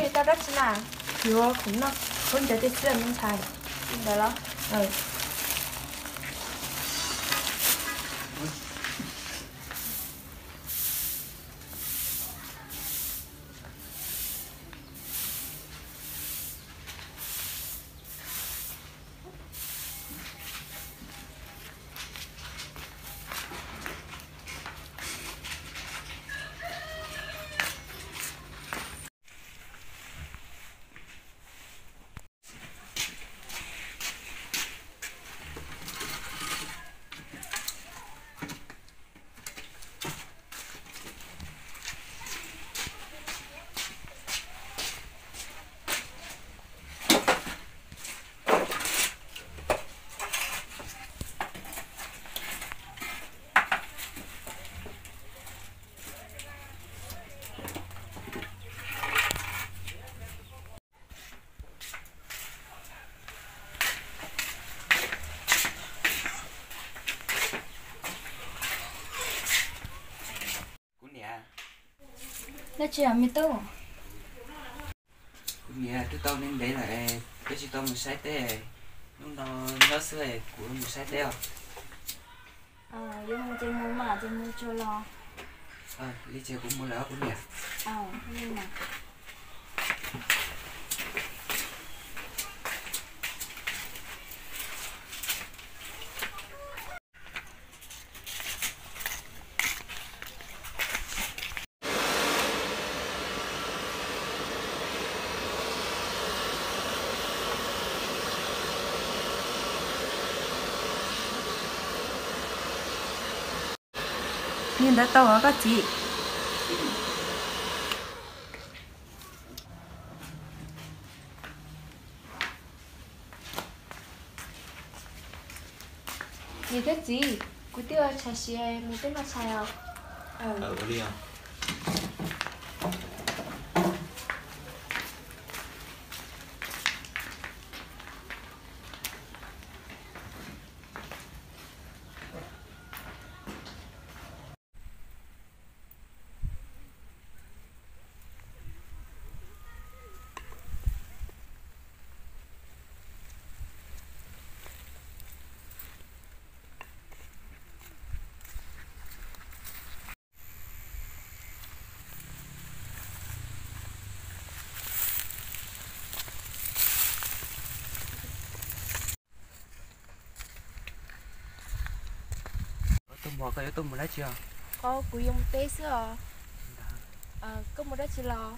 Tau dab tsi na? Yuav khoom noj, khaub ncaws tej xwb me ntxhais. Li ntawd los? Kuv niam. Dab tsi me tub? Kuv niam twb tau ntev ntev lawm, peb tsis tau mus saib teb, hnub no nyob xwb kuv mus saib teb os. Yuav mus ces mus mas, ces mus tsuag los. Li ces kuv mus lawm kuv niam. Li ntawd tau os koj txiv. Niam thiab txiv, kuv twb ua tshais siav mus teb noj tshais os. Tus muam, koj yuav tuaj mus dab tsi os? Kuv yuav mus teb xwb os. Koj mus dab tsi los?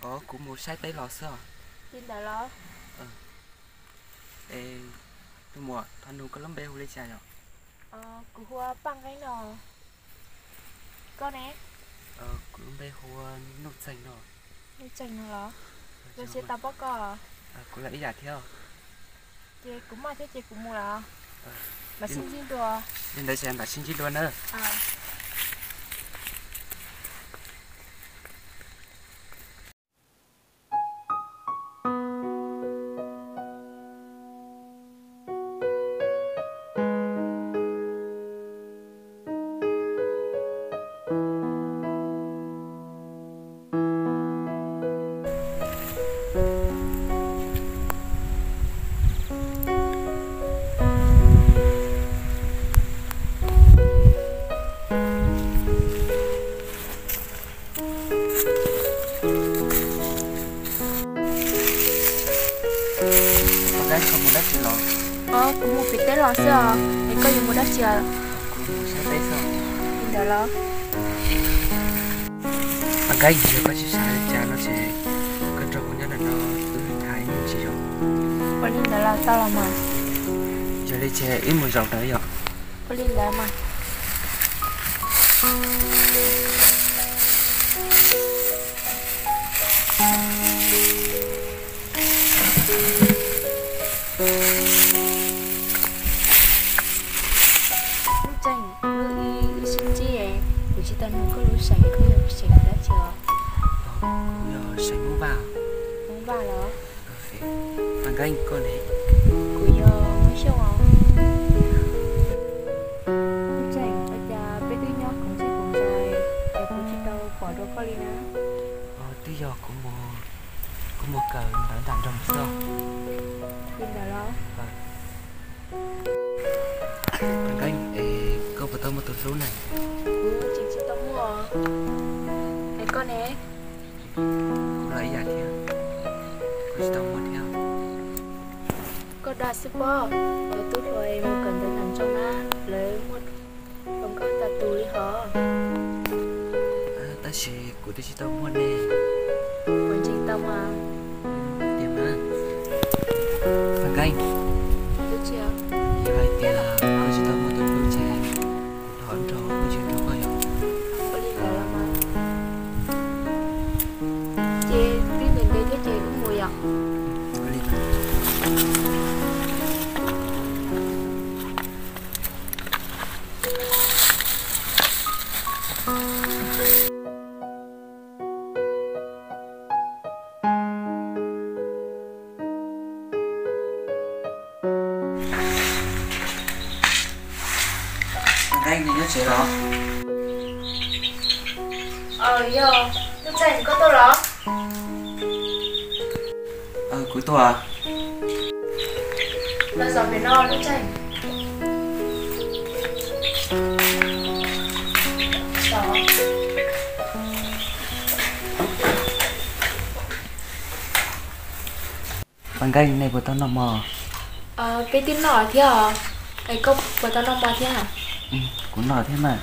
Os, kuv mus saib teb los xwb os. Li ntawd los? Es tus muam, thov nug koj lub npe hu li cas yom? Kuv hu ua Paj Nqeeb no. Koj ne? Kuv lub npe hu ua Nuj Txeeg no. Nuj Txeeg no los? Koj tsis tau paub koj? Kuv los ib yam thiab. Ces kuv maj thiab ces kuv mus lawm. Mam sib ntsib dua. Li ntawd ces mam sib ntsib dua na. Paj Nqeeb, koj mus dab tsi los? Os, kuv mus pem teb los xwb os. Es koj yuav mus dab tsi? Kuv mus saib teb xwb. Li ntawd los? Paj Nqeeb, yog koj tsis xav li cas no ces koj nrog kuv nyob ntawm no wb tham ib pliag tsis zoo? Ua li ntawd los tau los mas. Yog li ces wb mus zaum ntawd yom. Ua li ntawd mas. Nuj Txeeg, wb sib ntsib, kuv tsis tau nug koj lub seem, koj yog seem dab tsi os? Kuv yog seem Hmoob Vaj. Hmoob Vaj los? Paj Nqeeb, koj ne? Kuv yog Hmoob Xyooj os. Nuj Txeeg, ua cas peb twb nyob koom txij koom txais es kuv tsis tau pom dua koj li na? Twb yog kuv mus Kuv mus kawm ntawv nram nroog xwb. Li ntawd los? Nkeeb, es koj puas tau muaj tus hlub na? Kuv tseem tsis tau muaj. Es koj ne? Kuv los ib yam thiab, kuv tsis tau muaj thiab. Koj dag xwb pob, cov tub hluas mus kawm ntawv nram nroog na, lawv muaj hluas nkauj tas tus li hos. Tab sis kuv twb tsis tau muaj ne. Puas ntseeg tau mas? Tiag mas. Nkeeb, yog hais tias koj tsis tau muaj tus hlub ces kuv thov nrog wb ntsib nrog koj yom. Ua li ntawd los mas. Ces twb ntev ntev thiab ces wb mus yom. Ua li ntawd. Nkeeb, nyob tsev los? Aw, yog, Nuj Tseeg, koj tuaj los? Kuv tuaj. Los zaum pem no, Nuj Tseeg. Paj Nkeeb, nej puas tau noj mov? Peb twb noj thiab os. Es koj puas tau noj mov thiab? Kuv noj thiab mas.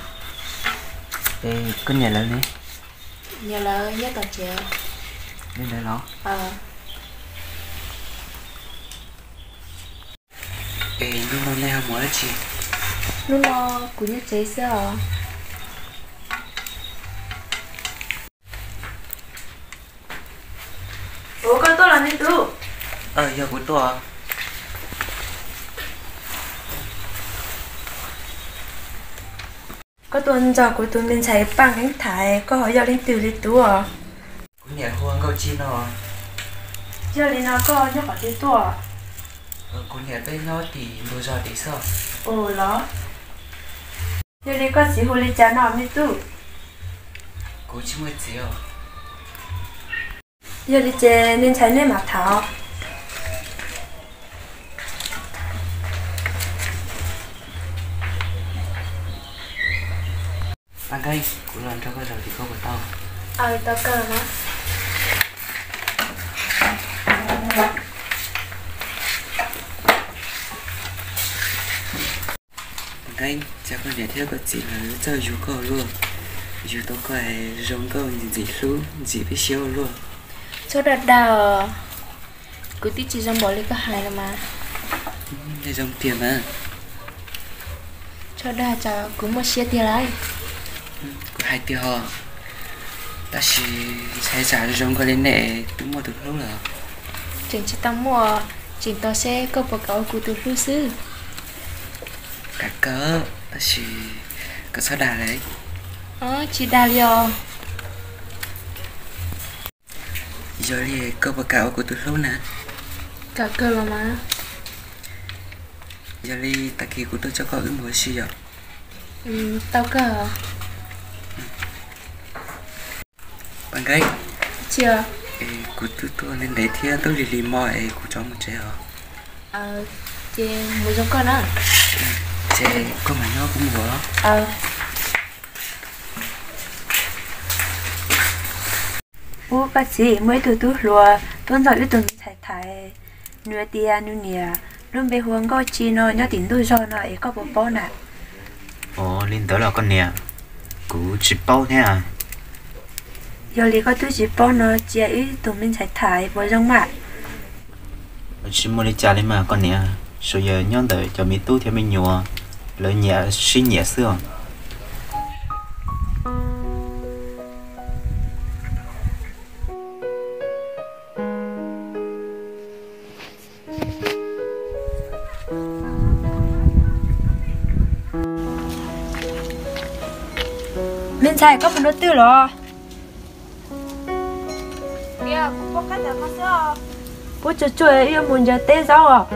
Es koj niam lawv ne? Niam lawv nyob tom tsev. Li ntawd los? Es hnub no nej ho mus dab tsi? Hnub no kuv nyob tsev xwb os. Ua, koj tuaj los me tub? Yog kuv tuaj. Koj tuaj nrog kuv tus me ntxhais Paj Nkeeb tham, koj ho yog leej twg li tub? Kuv niam hu ua Nkauj Ci no. Yog li no koj nyob qhov twg tuaj? Kuv niam peb nyob tim ntug zos tim xwb. Ua los? Yog li koj txiv hu li cas no me tub? Kuv tsis muaj txiv os. Yog li ces me ntxhais nej mam tham. Paj Nkeeb, kuv los nrog koj zaum tim koj puas tau? Tau kawg mas. Paj Nkeeb, cas koj niam thiab koj txiv lawv txawj yug koj luaj, yug tau koj zoo nkauj ntxim hlub ntxim peb siab ua luaj. Txhob dag dag os, kuv twb tsis zoo npaum li koj hais los mas. Zoo tiag mas. Txhob dag, cas kuv muaj siab tiag lauj. Kuv hais tiag os, tab sis ntshai tsam zoo nkaus li nej twb muaj tus hlub lawm. Tseem tsis tau muaj, tseem tos seb koj puas kam ua kuv tus hlub xwb. Kam kawg, tab sis koj txhob dag li. Tsis dag li os. Yog li koj puas kam ua kuv tus hlub na? Kam kawg los mas. Yog li tag kis kuv tuaj coj koj wb mus ua si yom? Tau kawg. Paj Nkeeb, kuv twb tuaj ntev ntev thiab twb lig lig mo es kuv rov mus tsev os. Ces mus zoo koj na. Ces koj mam nyob kuv mus os. Ub, koj txiv, muaj ib tug tub hluas tuaj nrog wb tus me ntxhais tham, nws hais tias nws niam lub npe hu ua Nkauj Ci no, nyob tim ntug zos no es koj puas paub na? Ua li ntawd los koj niam, kuv tsis paub thiab. Yog li koj twb tsis paub no cia wb tus me ntxhais tham puas zoo mas? Tsis muaj li cas li mas koj niam, tsuas yog nyob ntawm cov me tub thiab me nyuam, lawv nyiam sib nyiam xwb os. Me ntxhais, koj mus rau twg los? Pub tsuag tsuag, wb yuav mus ncaws teb zaub os.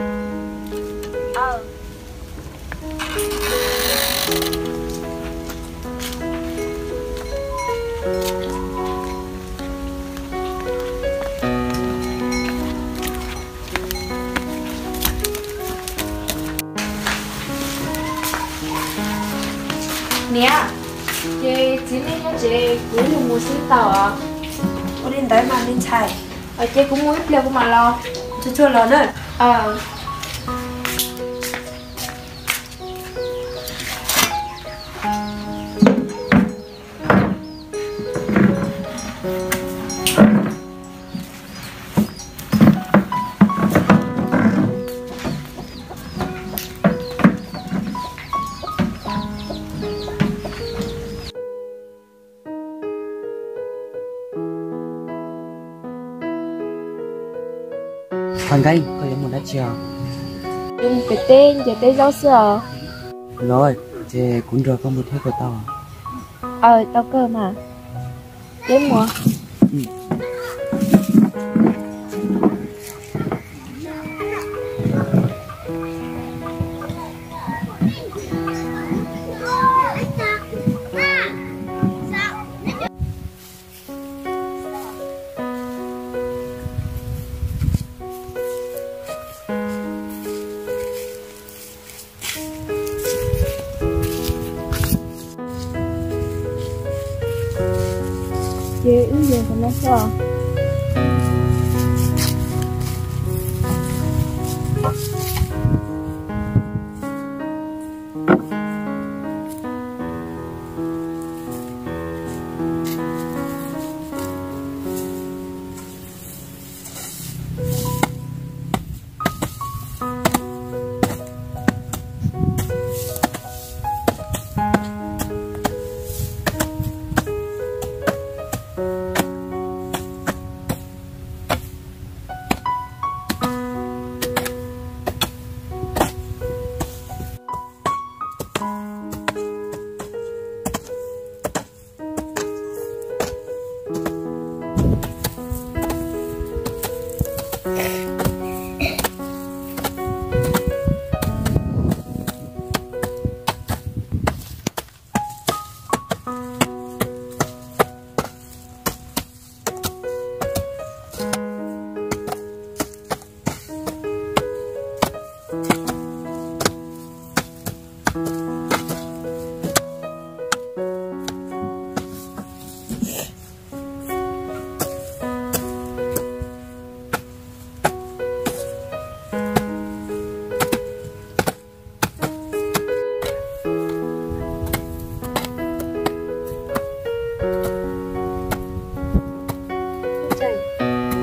Txiv, nej nyob tsev, kuv ib leeg mus xwb tau os? Ua li ntawd mas me ntxhais. Ces kuv mus ib pliag kuv mam los. Tsuag tsuag los na. Thav Nkeeb, koj yuav mus dab tsi os? Yuav mus pem teb nce teb zaub xwb os. Los, ces kuv nrog koj mus thiab puas tau? Aw, tau kawg mas. Peb mus. Ces wb yuav qhov no xwb.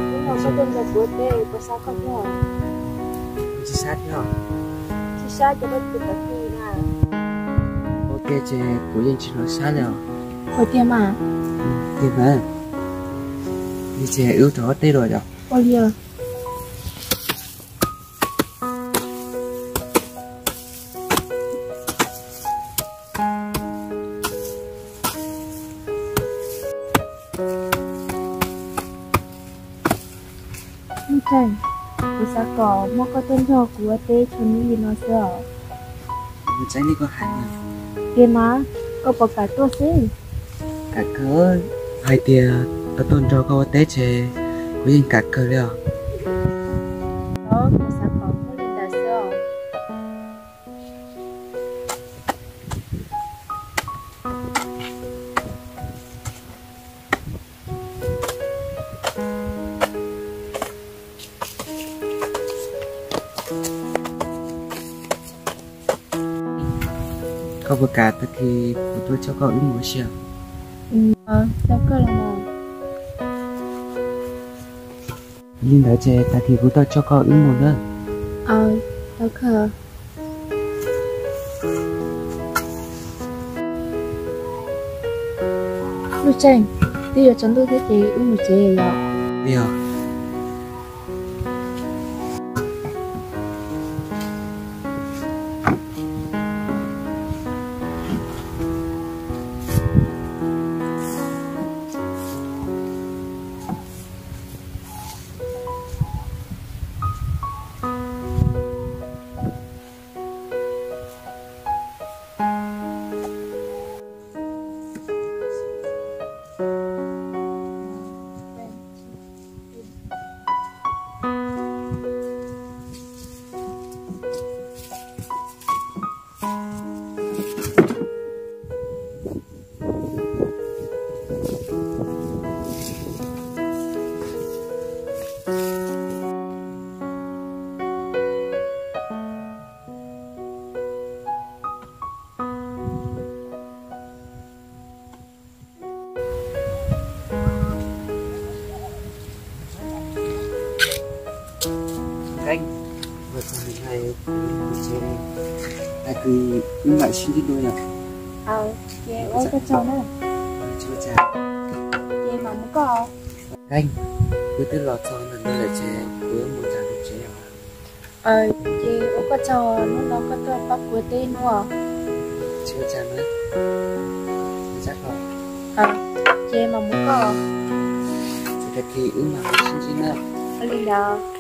Hnub no koj tuaj nrog kuv ua teb puas sab koj thiab? Tsis sab thiab. Tsis sab ces koj tus tawv kis na. Ua ke ces kuv yeej tsis hnov sab li os. Ua tiag mas. Tiag mas. Li ces wb rov qab teb dua yom. Ua li. Ntxhais, kuv xav kom muab koj tuaj nrog kuv ua teb txhua hnub li no xwb os. Ntxhais, li koj hais mas. Tiag mas, koj puas kam tuaj xwb? Kam kawg, hais tias tau tuaj nrog koj ua teb ces kuv yeej kam kawg li os. Los, kuv xav kom muaj li ntawd xwb os. Koj puas kam tag kis kuv tuaj coj koj wb mus ua si? Tau kawg los mas. Li ntawd ces tag kis kuv tuaj coj koj wb mus na. Tau kawg. Nuj Tseej, twb yuav tsaus ntuj thiab ces wb mus tsev yom. Yog. Keeb, ua tsaug ntawm no, kuv mus tsev, es kuv, wb mam sib ntsib dua yom. Ces ua koj tsaug na. Tsuas cas. Ces mam mus koj. Keeb, wb twb los txog ntawm no lawm ces kuv yuav mus nram kuv tsev os. Ces ua koj tsaug hnub no koj tuaj pab kuv teb hnub. Tsis ua cas na. Ces mam mus koj. Tag kis wb mam sib ntsib na. Ua li ntawd.